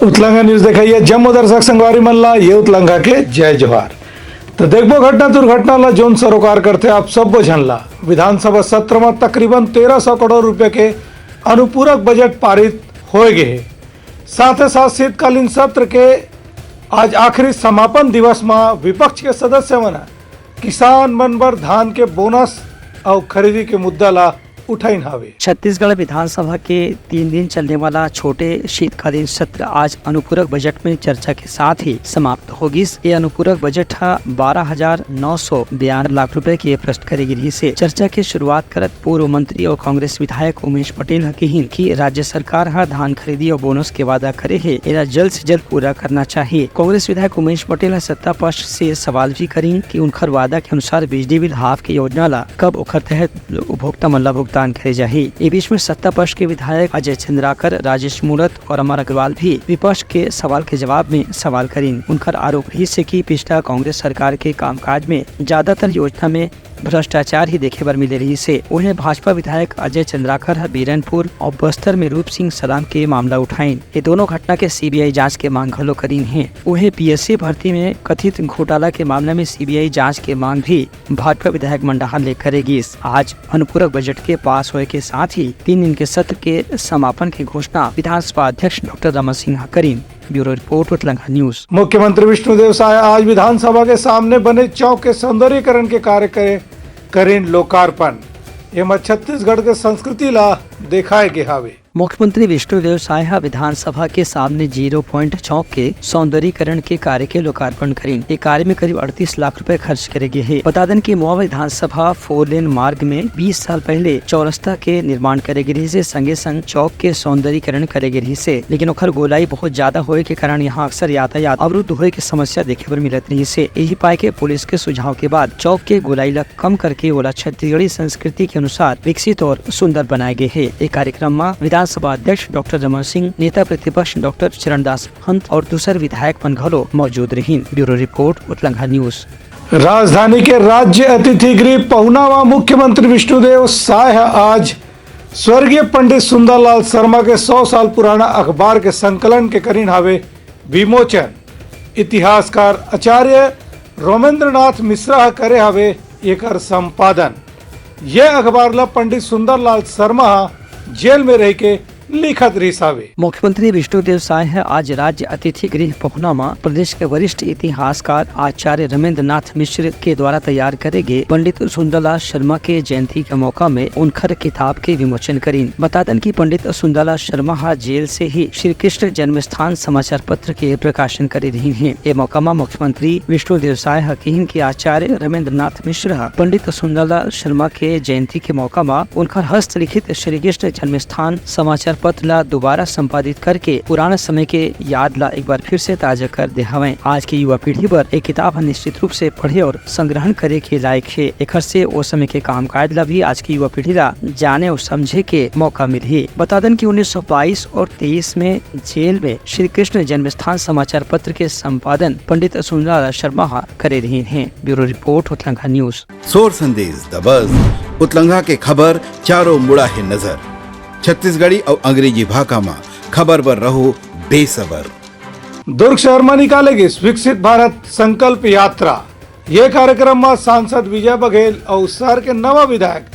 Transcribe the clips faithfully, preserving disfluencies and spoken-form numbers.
उतलंगा news देखइया जम्मो दर्शक संगवारी मन ला ये उतलंगा के जय जोहार। तो देखबो घटना दुर्घटना ला जोन सरोकार करथे आप सब्बो झन ला। विधानसभा सत्र म तकरीबन तेरह सौ करोड़ रुपया के अनुपूरक बजट पारित होए गे हे। साथ ही साथ शीतकालीन सत्र के आज आखिरी समापन दिवस म विपक्ष के सदस्य मन ह किसान मन बर धान के बोनस अउ खरीदी के मुद्दा ला उठाइन हावे। छत्तीसगढ़ विधानसभा के तीन दिन चलने वाला छोटे शीतकालीन सत्र आज अनुपूरक बजट में चर्चा के साथ ही समाप्त हो गिस। ये अनुपूरक बजट ह बारह हजार नौ सौ बयानवे लाख रुपए के प्रस्तुत करे गे रिहिस हे। चर्चा के शुरुआत करत पूर्व मंत्री और कांग्रेस विधायक उमेश पटेल ह किहिन कि राज्य सरकार ह धान खरीदी और बोनस के वादा करे हे, एला जल्द से जल्द पूरा करना चाहिए। कांग्रेस विधायक उमेश पटेल ह सत्ता पक्ष से सवाल भी करिन कि उनखर वादा के अनुसार बिजली बिल हाफ के योजना ला कब ओखर तहत उपभोक्ता मन ला भुगतान करे जाही। ए बीच में सत्ता पक्ष के विधायक अजय चंद्राकर, राजेश मूणत और अमर अग्रवाल भी विपक्ष के सवाल के जवाब में सवाल करिन। उनकर आरोप रहिस हे कि पिछला कांग्रेस सरकार के कामकाज में ज्यादातर योजना में भ्रष्टाचार ही देखे बर मिले रहिस हे। उहें भाजपा विधायक अजय चंद्राकर ह बीरनपुर और बस्तर में रूप सिंह सलाम के मामला उठाइन। ये दोनों घटना के सीबीआई जांच के मांग घलो करिन हे। उहें पीएससी भर्ती में कथित घोटाला के मामला में सीबीआई जांच के मांग भी भाजपा विधायक मन डहार ले करे गिस। आज अनुपूरक बजट के पास होए के साथ ही तीन दिन के सत्र के समापन के घोषणा विधानसभा अध्यक्ष डॉक्टर रमन सिंह ह करिन। ब्यूरो रिपोर्ट, उतलंगा न्यूज। मुख्यमंत्री विष्णुदेव साय आज विधानसभा के सामने बने चौक के सौंदर्यीकरण के कार्य करे, करिन लोकार्पण। एमा छत्तीसगढ़ के संस्कृति ला देखाए गे हावे। मुख्यमंत्री विष्णुदेव साय ह विधानसभा के सामने जीरो पॉइंट चौक के सौंदर्यीकरण के कार्य के लोकार्पण करिन। ये कार्य में करीब अड़तीस लाख रुपए खर्च करे गे हे। बता देन कि मवा विधानसभा फोर लेन मार्ग में बीस साल पहले चौरस्ता के निर्माण करे गे रिहिस हे, संगे संग चौक के सौंदर्यीकरण करे गे रिहिस हे, लेकिन ओखर गोलाई बहुत ज्यादा होए के कारण यहाँ अक्सर यातायात अवरुद्ध होए के समस्या देखे बर मिलत रिहिस हे। यही पाए के पुलिस के सुझाव के बाद चौक के गोलाई ला कम करके ओला छत्तीसगढ़ी संस्कृति के अनुसार विकसित और सुंदर बनाए गे हे। ए कार्यक्रम म विधानसभा अध्यक्ष डॉक्टर रमन सिंह, नेता प्रतिपक्ष डॉक्टर चरणदास महंत और दूसर विधायक मन घलो मौजूद रहिन। ब्यूरो रिपोर्ट, उतलंगा न्यूज। राजधानी के राज्य अतिथि गृह पहुना म मुख्यमंत्री विष्णुदेव साय ह आज स्वर्गीय पंडित सुंदरलाल शर्मा के सौ साल पुराना अखबार के संकलन के करिन हावे विमोचन। इतिहासकार आचार्य रोमेंद्रनाथ मिश्रा ह करे हावे एकर संपादन। ये अखबार ला पंडित सुंदरलाल शर्मा ह जेल में रह के लिखत रिहिस हावे। मुख्यमंत्री विष्णुदेव साय ह आज राज्य अतिथि गृह पहुना म प्रदेश के वरिष्ठ इतिहासकार आचार्य रमेंद्रनाथ मिश्र के द्वारा तैयार करे गे पंडित सुंदरलाल शर्मा के जयंती के मौका में उनखर किताब के विमोचन करिन। बता देन कि पंडित सुंदरलाल शर्मा ह जेल से ही श्री कृष्ण जन्मस्थान समाचार पत्र के प्रकाशन करे रहिन हे। ए मौका म मुख्यमंत्री विष्णुदेव साय ह किहिन कि आचार्य रमेंद्रनाथ मिश्र ह पंडित सुंदरलाल शर्मा के जयंती के मौका म उनखर हस्तलिखित श्री कृष्ण जन्मस्थान समाचार पत्र ला दोबारा संपादित करके पुराना समय के याद ला एक बार फिर से ताजा कर दे हवय। आज के युवा पीढ़ी बर एक किताब ह निश्चित रूप से पढ़े और संग्रहण करे के लायक हे। एखर से ओ समय के कामकाज ला भी आज के युवा पीढ़ी ला जाने और समझे के मौका मिलही। बता देन कि उन्नीस सौ बाईस और तेईस में जेल में श्री कृष्ण जन्मस्थान समाचार पत्र के संपादन पंडित सुंदरलाल शर्मा ह करे रहिन हे। ब्यूरो रिपोर्ट, उतलंगा न्यूज। सोर संदेश दबस, उतलंगा के खबर चारों मुड़ा हे नजर। छत्तीसगढ़ी अउ अंग्रेजी भाखा म खबर बर रहो बेसबर। दुर्ग शहर म निकाले गिस विकसित भारत संकल्प यात्रा। ये कार्यक्रम म सांसद विजय बघेल अउ शहर के नवा विधायक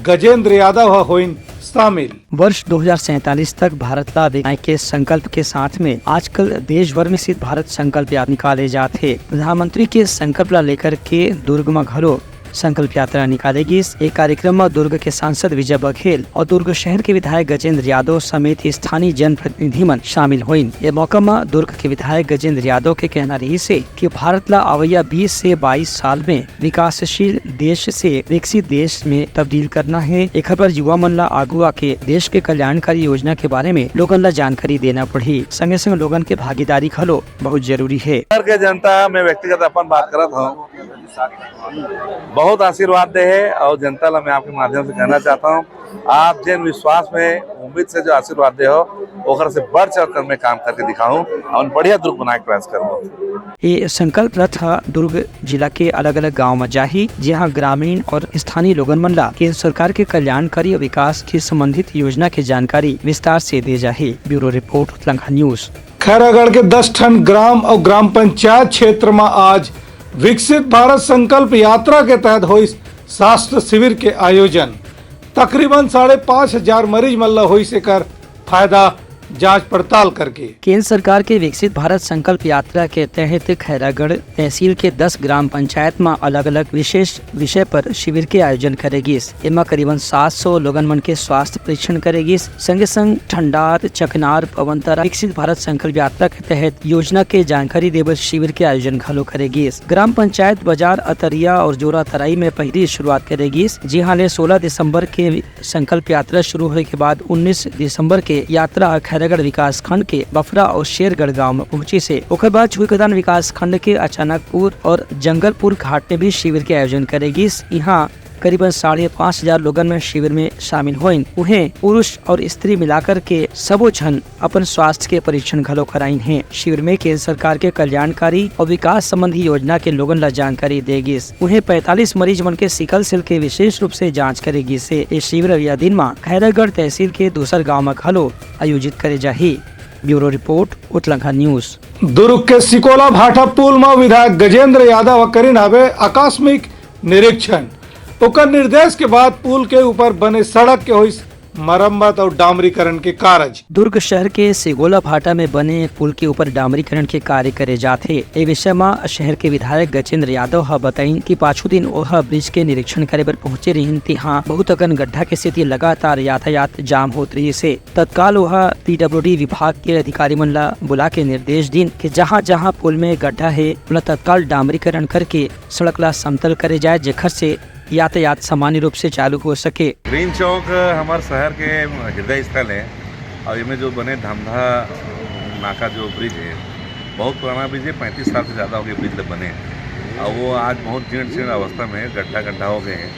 गजेंद्र यादव ह होइन शामिल। वर्ष दो हज़ार सैंतालीस तक भारत ला विकसित के संकल्प के साथ में आजकल देश भर में विकसित भारत संकल्प यात्रा निकाले जात हे। प्रधानमंत्री के संकल्प ला लेकर के दुर्ग म घलो संकल्प यात्रा निकाले गिस। ए कार्यक्रम म दुर्ग के सांसद विजय बघेल और दुर्ग शहर के विधायक गजेंद्र यादव समेत स्थानीय जनप्रतिनिधि मन शामिल होइन। ए मौका म दुर्ग के विधायक गजेंद्र यादव के कहना रहिस हे कि भारत ला अवइया बीस से बाईस साल में विकासशील देश से विकसित देश में तब्दील करना हे। एखर बर युवा मन ला आगू आके देश के कल्याणकारी योजना के बारे में लोगन ला जानकारी देना पड़ही। संगे संग लोगन के भागीदारी घलो बहुत जरूरी हे। शहर के जनता, मैं व्यक्तिगत अपन बात करत हूँ, बहुत आशीर्वाद दे हे और जनता ला मैं आपके माध्यम से कहना चाहता हूँ, आप जिन विश्वास में, उम्मीद से जो आशीर्वाद दे हो, ओकर से बढ़ चढ़ कर मैं काम करके दिखाऊं और बढ़िया दुर्ग बनाए के प्रयास करूंगा। ये संकल्प रथ ह दुर्ग जिला के अलग-अलग गांव म जाही, जिहां ग्रामीण और स्थानीय लोगन मन ला केंद्र सरकार के कल्याणकारी और विकास के संबंधित योजना के जानकारी विस्तार से दे जाही। ब्यूरो रिपोर्ट, उतलंगा न्यूज। खैरागढ़ के दस ठन ग्राम और ग्राम पंचायत क्षेत्र में आज विकसित भारत संकल्प यात्रा के तहत होइस स्वास्थ्य शिविर के आयोजन। तकरीबन साढ़े पाँच हजार मरीज मन ल होइस एकर फायदा, जांच पड़ताल करके। केंद्र सरकार के विकसित भारत संकल्प यात्रा के तहत खैरागढ़ तहसील के दस ग्राम पंचायत म अलग-अलग विशेष विषय पर शिविर के आयोजन करे गिस। एमा करीबन सात सौ लोगन मन के स्वास्थ्य परीक्षण करे गिस। संगे संग ठंडार, चकनार, पवनतरा विकसित भारत संकल्प यात्रा के तहत योजना के जानकारी देबर शिविर के आयोजन घलो करे गिस। ग्राम पंचायत बाजार अतरिया और जोरा तराई में पहिली शुरुआत करे गिस, जिहां ले सोलह दिसंबर के संकल्प यात्रा शुरू होए के बाद उन्नीस दिसंबर के यात्रा ह खैरागढ़ विकास खंड के बफरा और शेरगढ़ गांव में पहुंचिस हे। ओकर बाद छुईखदान विकास खंड के अचानकपुर और जंगलपुर घाट में भी शिविर के आयोजन करे गिस। इहां करीबन साढ़े पाँच हजार लोगन में शिविर में शामिल होइन। उहें, पुरुष और स्त्री मिलाकर के सबो झन अपन स्वास्थ्य के परीक्षण घलो कराइन हे। शिविर में केंद्र सरकार के कल्याणकारी और विकास संबंधी योजना के लोगन ला जानकारी दे गिस। उहें, पैंतालीस मरीज मन के सिकल सेल के विशेष रूप से जांच करे गिस हे। ये शिविर अगला दिन म खैरागढ़ तहसील के दूसर गांव म घलो आयोजित करे जाही। ब्यूरो रिपोर्ट, उतलंघा न्यूज। दुर्ग के सिकोला भाटा पुल म विधायक गजेंद्र यादव ह करिन हवे आकस्मिक निरीक्षण। ओकर निर्देश के बाद पुल के ऊपर बने सड़क के होइस मरम्मत और डामरीकरण के कारज। दुर्ग शहर के सिगोला भाटा में बने एक पुल के ऊपर डामरीकरण के कार्य करे जात हे। ए विषय म शहर के विधायक गजेंद्र यादव ह बताइन कि पाछू दिन ओह ब्रिज के निरीक्षण करे बर पहुंचे रिहिन, तिहां बहुत अकन गड्ढा के सेती लगातार यातायात जाम होत रिहिस हे। तत्काल ओह पीडब्ल्यूडी विभाग के अधिकारी मन ला बुला के निर्देश दिन कि जहां-जहां पुल में गड्ढा हे, ओला तत्काल डामरीकरण करके सड़क ला समतल करे जाए, जेखर से यातायात सामान्य रूप से चालू हो सके। ग्रीन चौक हमार शहर के हृदय स्थल है और एमे जो बने धमधा नाका जो ब्रिज है, बहुत पुराना ब्रिज है, पैंतीस साल से ज़्यादा हो गए ब्रिज ल बने, और वो आज बहुत जीर्ण शीर्ण अवस्था में गड्ढा गड्ढा हो गए हैं।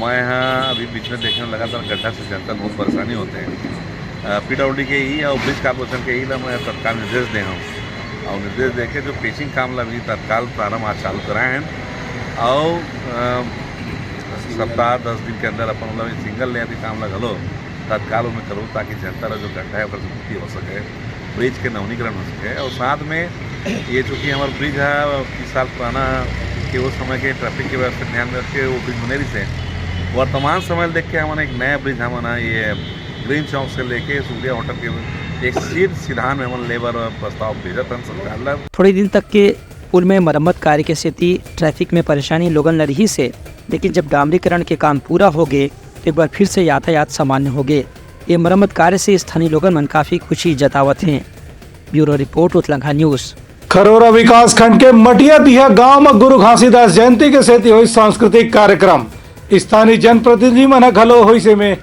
मैं यहाँ अभी बीच में देखे हूँ, लगातार गड्ढा से जनता बहुत परेशानी होते हैं। पीडब्ल्यूडी के ही और ब्रिज कॉरपोरेशन के ही ला मैं तत्काल निर्देश दे हूँ और निर्देश दे के जो पेचिंग काम ला भी तत्काल प्रारंभ आज चालू कराए हैं और अ, सप्ताह दस दिन के अंदर अपन मतलब सिंगल लेयर के काम ला घलो तत्काल ओमे करो, ताकि जनता ला जो गड्ढा है ओकर से मुक्ति हो सके, ब्रिज के नवीनीकरण हो सके। और साथ में ये चूँकि हमार ब्रिज है तीस साल पुराना, कि वो समय के ट्रैफिक के वजह से ध्यान में रख के वो ब्रिज बने रहिस हे। वर्तमान समय देख के हमन एक नया ब्रिज हमन ह ये ग्रीन चौक से लेके सूर्या होटल के एक सीध सिधान में हमन लेबर प्रस्ताव भेजत हन सरकार ला। थोड़े दिन तक के पुल में मरम्मत कार्य के सेती ट्रैफिक में परेशानी लोगन ल रिहिस हे, लेकिन जब डामरीकरण के काम पूरा हो गे, तो एक बार फिर से यातायात सामान्य हो गे। ये मरम्मत कार्य से स्थानीय लोगन मन काफी खुशी जतावत हें। ब्यूरो रिपोर्ट, उतलंघा न्यूज। खरोरा विकास खंड के मटिया दिहा गांव म गुरु घासीदास जयंती के सेती होइस सांस्कृतिक कार्यक्रम। स्थानीय जनप्रतिनिधि मन ह घलो होइस एमे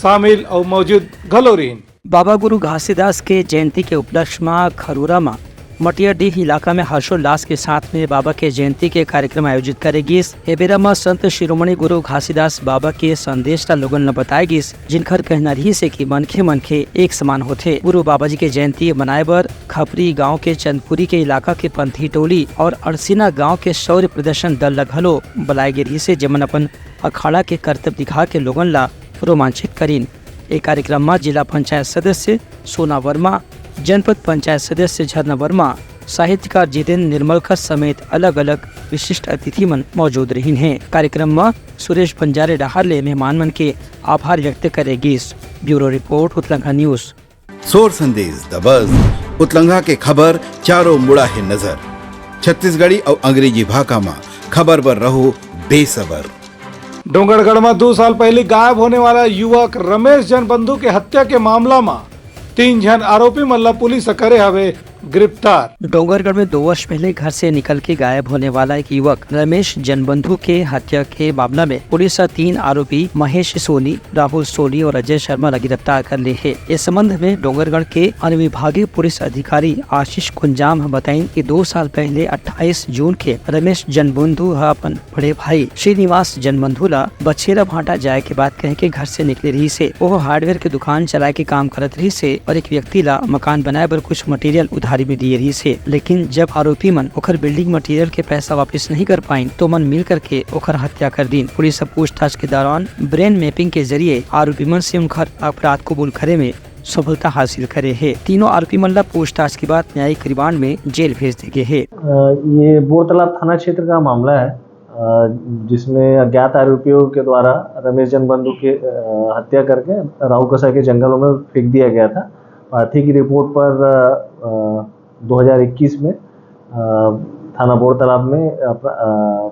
शामिल अउ मौजूद घलो रिहिन। बाबा गुरु घासीदास के जयंती के उपलक्ष्य म खरोरा म मटियाडीह इलाका में हर्षोल्लास के साथ में बाबा के जयंती के कार्यक्रम आयोजित करे गिस। ए बेरा म संत शिरोमणि गुरु घासीदास बाबा के संदेश ला लोगन ला बताए गिस, जिनकर कहना रिहिस हे कि मनखे मनखे एक समान होथे। गुरु बाबा जी के जयंती मनाए बर खपरी गांव के चंदपुरी के इलाका के पंथी टोली और अड़सीना गांव के शौर्य प्रदर्शन दल ला घलो बुलाए गे रिहिस हे, जेमन अपन अखाड़ा के करतब दिखा के लोगन ला रोमांचित करिन। ए कार्यक्रम म जिला पंचायत सदस्य सोना वर्मा, जनपद पंचायत सदस्य झरना वर्मा, साहित्यकार जितेंद्र निर्मलकर समेत अलग-अलग विशिष्ट अतिथि मन मौजूद रहिन हे। कार्यक्रम म सुरेश बंजारे डहार ले मेहमान मन के आभार व्यक्त करे गिस। ब्यूरो रिपोर्ट, उतलंघा न्यूज। सोर संदेश, द बज, उतलंघा के खबर चारों मुड़ा हे नजर। छत्तीसगढ़ी अउ अंग्रेजी भाखा म खबर बर रहो बेसबर। डोंगरगढ़ म दू साल पहिली गायब होने वाला युवक रमेश जनबंधु के हत्या के मामला म तीन झन आरोपी मन ल पुलिस ह करे हवे गिरफ्तार। डोंगरगढ़ में दो वर्ष पहले घर से निकल के गायब होने वाला एक युवक रमेश जनबंधु के हत्या के मामला में पुलिस ह तीन आरोपी महेश सोनी, राहुल सोनी और अजय शर्मा ला गिरफ्तार कर ले हे। इस संबंध में डोंगरगढ़ के अनुविभागीय पुलिस अधिकारी आशीष कुंजाम ह बताइन कि दो साल पहले अट्ठाईस जून के रमेश जनबंधु ह अपन बड़े भाई श्रीनिवास जनबंधु ला बछेरा भाटा जाए के बाद कह के घर से निकले रहिस हे। ओह हार्डवेयर के दुकान चलाए के काम करत रहिस हे और एक व्यक्ति ला मकान बनाए बर कुछ मटेरियल उधारी में दिए रहिस हे, लेकिन जब आरोपी मन ओकर बिल्डिंग मटेरियल के पैसा वापस नहीं कर पाइन, तो मन मिल करके ओकर हत्या कर दीन। पुलिस ह पूछताछ के दौरान ब्रेन मैपिंग के जरिए आरोपी मन से उनकर अपराध कबूल करे में सफलता हासिल करे हे। तीनों आरोपी मन ला पूछताछ के बाद न्यायिक रिमांड में जेल भेज दे गे हे। अ, ये बोरतालाब थाना क्षेत्र का मामला है, अ, जिसमें अज्ञात आरोपियों के द्वारा रमेश जनबंधु के, अ, हत्या करके राहू कसा के जंगलों में फेंक दिया गया था। प्रार्थी की रिपोर्ट पर, अ, अ, दो हज़ार इक्कीस में, अ, थाना बोरतालाब में अपरा-, अ,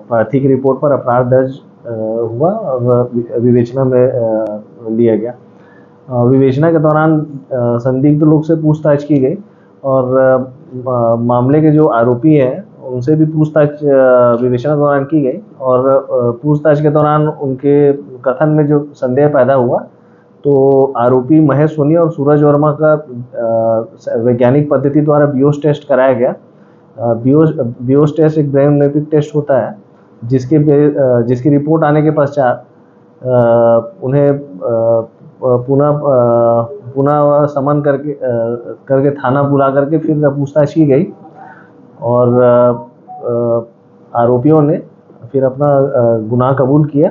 प्रार्थी की रिपोर्ट पर अपराध दर्ज, अ, हुआ और वि-, विवेचना में, अ, लिया गया। अ, विवेचना के दौरान, अ, संदिग्ध लोग से पूछताछ की गई और, अ, अ, मामले के जो आरोपी हैं, उनसे भी पूछताछ, अ, विवेचना के दौरान की गई और, अ, पूछताछ के दौरान उनके कथन में जो संदेह पैदा हुआ, तो आरोपी महेश सोनी और सूरज वर्मा का, अ, स-, वैज्ञानिक पद्धति द्वारा बियोस टेस्ट कराया गया। अ, बियोस, बियोस टेस्ट एक ब्रेन मैपिंग टेस्ट होता है, जिसके बे-, अ, जिसकी रिपोर्ट आने के पश्चात, अ, उन्हें, अ, पुनः, अ, पुनः समन करके, अ, करके थाना बुला करके फिर पूछताछ की गई और, अ, अ, आरोपियों ने फिर अपना, अ, गुनाह कबूल किया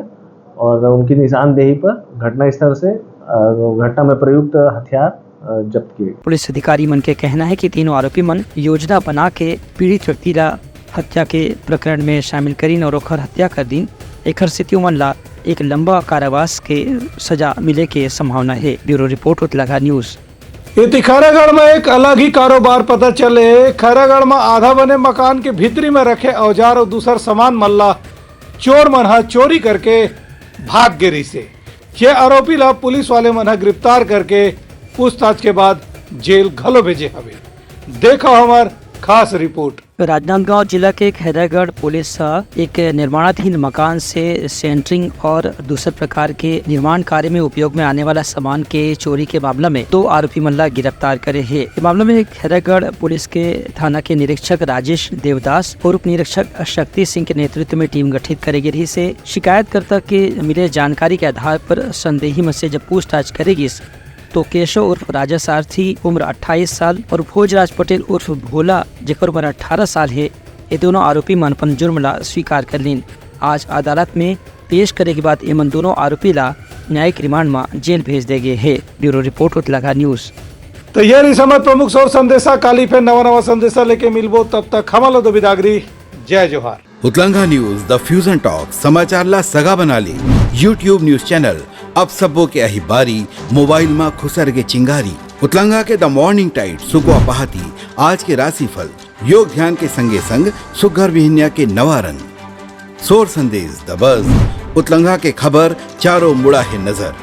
और उनकी निशानदेही पर घटनास्थल से, अ, घटना में प्रयुक्त हथियार, अ, जब्त किए। पुलिस अधिकारी मन के कहना है कि तीनों आरोपी मन योजना बना के पीड़ित व्यक्ति ला हत्या के प्रकरण में शामिल करिन और ओखर हत्या कर दिन। एखर सेती ओमन ला एक लंबा कारावास के सजा मिले के संभावना है। ब्यूरो रिपोर्ट, उतलाघाट न्यूज। एती खैरागढ़ म एक अलग ही कारोबार पता चले। खैरागढ़ म आधा बने मकान के भीतरी म रखे औजार अउ दूसर सामान मन ला चोर मन ह चोरी करके भाग गे रहिसे। ये आरोपी ला पुलिस वाले मन ह गिरफ्तार करके पूछताछ के बाद जेल घलो भेजे हवे। देखो हमर खास रिपोर्ट। राजनांदगांव जिला के खैरागढ़ पुलिस ह एक निर्माणाधीन मकान से सेंटरिंग और दूसर प्रकार के निर्माण कार्य में उपयोग में आने वाला सामान के चोरी के मामला में दो आरोपी मन ला गिरफ्तार करे हे। ये मामला में खैरागढ़ पुलिस के थाना के निरीक्षक राजेश देवदास और उप निरीक्षक शक्ति सिंह के नेतृत्व में टीम गठित करे गे रहिस हे। शिकायतकर्ता के मिले जानकारी के आधार पर संदेही मन से जब पूछताछ करे गिस, तो केशव उर्फ राजा सारथी, उम्र अट्ठाईस साल, और भोजराज पटेल उर्फ भोला, जेकर उम्र अट्ठारह साल हे, ये दोनों आरोपी मन अपन जुर्म ला स्वीकार कर लीन। आज अदालत में पेश करे के बाद एमन दोनों आरोपी ला न्यायिक रिमांड म जेल भेज दे गे हे। ब्यूरो रिपोर्ट, उतलाघाट न्यूज। तो ये रहिस हमर प्रमुख सोर संदेशा। काली फेर नवा नवा संदेशा लेके मिलबो, तब तक हमन ला दो बिदागरी। जय जोहार। उतलंगा न्यूज, द फ्यूजन टॉक, समाचार ला सगा बना ले। YouTube न्यूज चैनल, अब सबो के अही बारी, मोबाइल मा खुसर के चिंगारी। उतलंगा के द मॉर्निंग टाइट, सुकवा पहाती, आज के राशिफल, योग ध्यान के संगे संग सुग्घर बिहनिया के नवा रंग। सोर संदेश, द बज, उतलंगा के खबर, चारों मुड़ा हे नजर।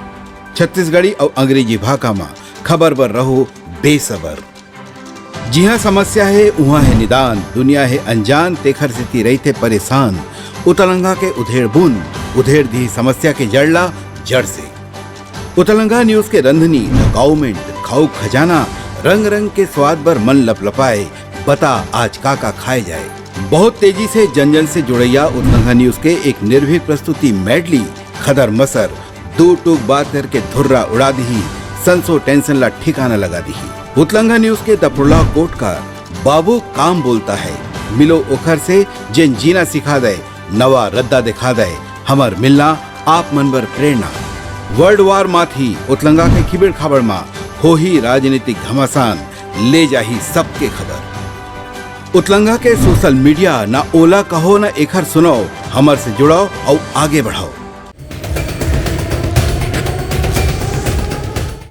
छत्तीसगढ़ी अउ अंग्रेजी भाखा मा खबर बर रहो बेसबर। जिहाँ समस्या हे, उहाँ हे निदान, दुनिया हे अनजान, तेखर सेती रहिथे परेशान। उतलंगा के उधेड़ बुन, उधेड़ दिही समस्या के जड़ ला जड़ से। उतलंगा न्यूज के रंधनी, द काउमेंट, खाऊ खजाना, रंग रंग के स्वाद बर मन लपलपाए, बता आज का का खाए जाए। बहुत तेजी से जन जन से जुड़ैया उतलंगा न्यूज के एक निर्भीक प्रस्तुति मेडली, खदर मसर, दू टूक बात करके धुर्रा उड़ा दिही, संसो टेंशन ला ठिकाना लगा दिही। उतलंगा न्यूज के द प्रोलॉग कोट का बाबू काम बोलता है, मिलो ओखर से जेन जीना सिखा दे, नवा रद्दा दिखा दे, हमर मिलना आप मन बर प्रेरणा। वर्ल्ड वार माथी उतलंगा के खिबेड़ खाबड़ मा होही राजनीतिक घमासान, ले जाही सबके खबर। उतलंगा के सोशल मीडिया ना ओला कहो ना एखर सुनाओ, हमर से जुड़ाओ अउ आगे बढ़ाओ।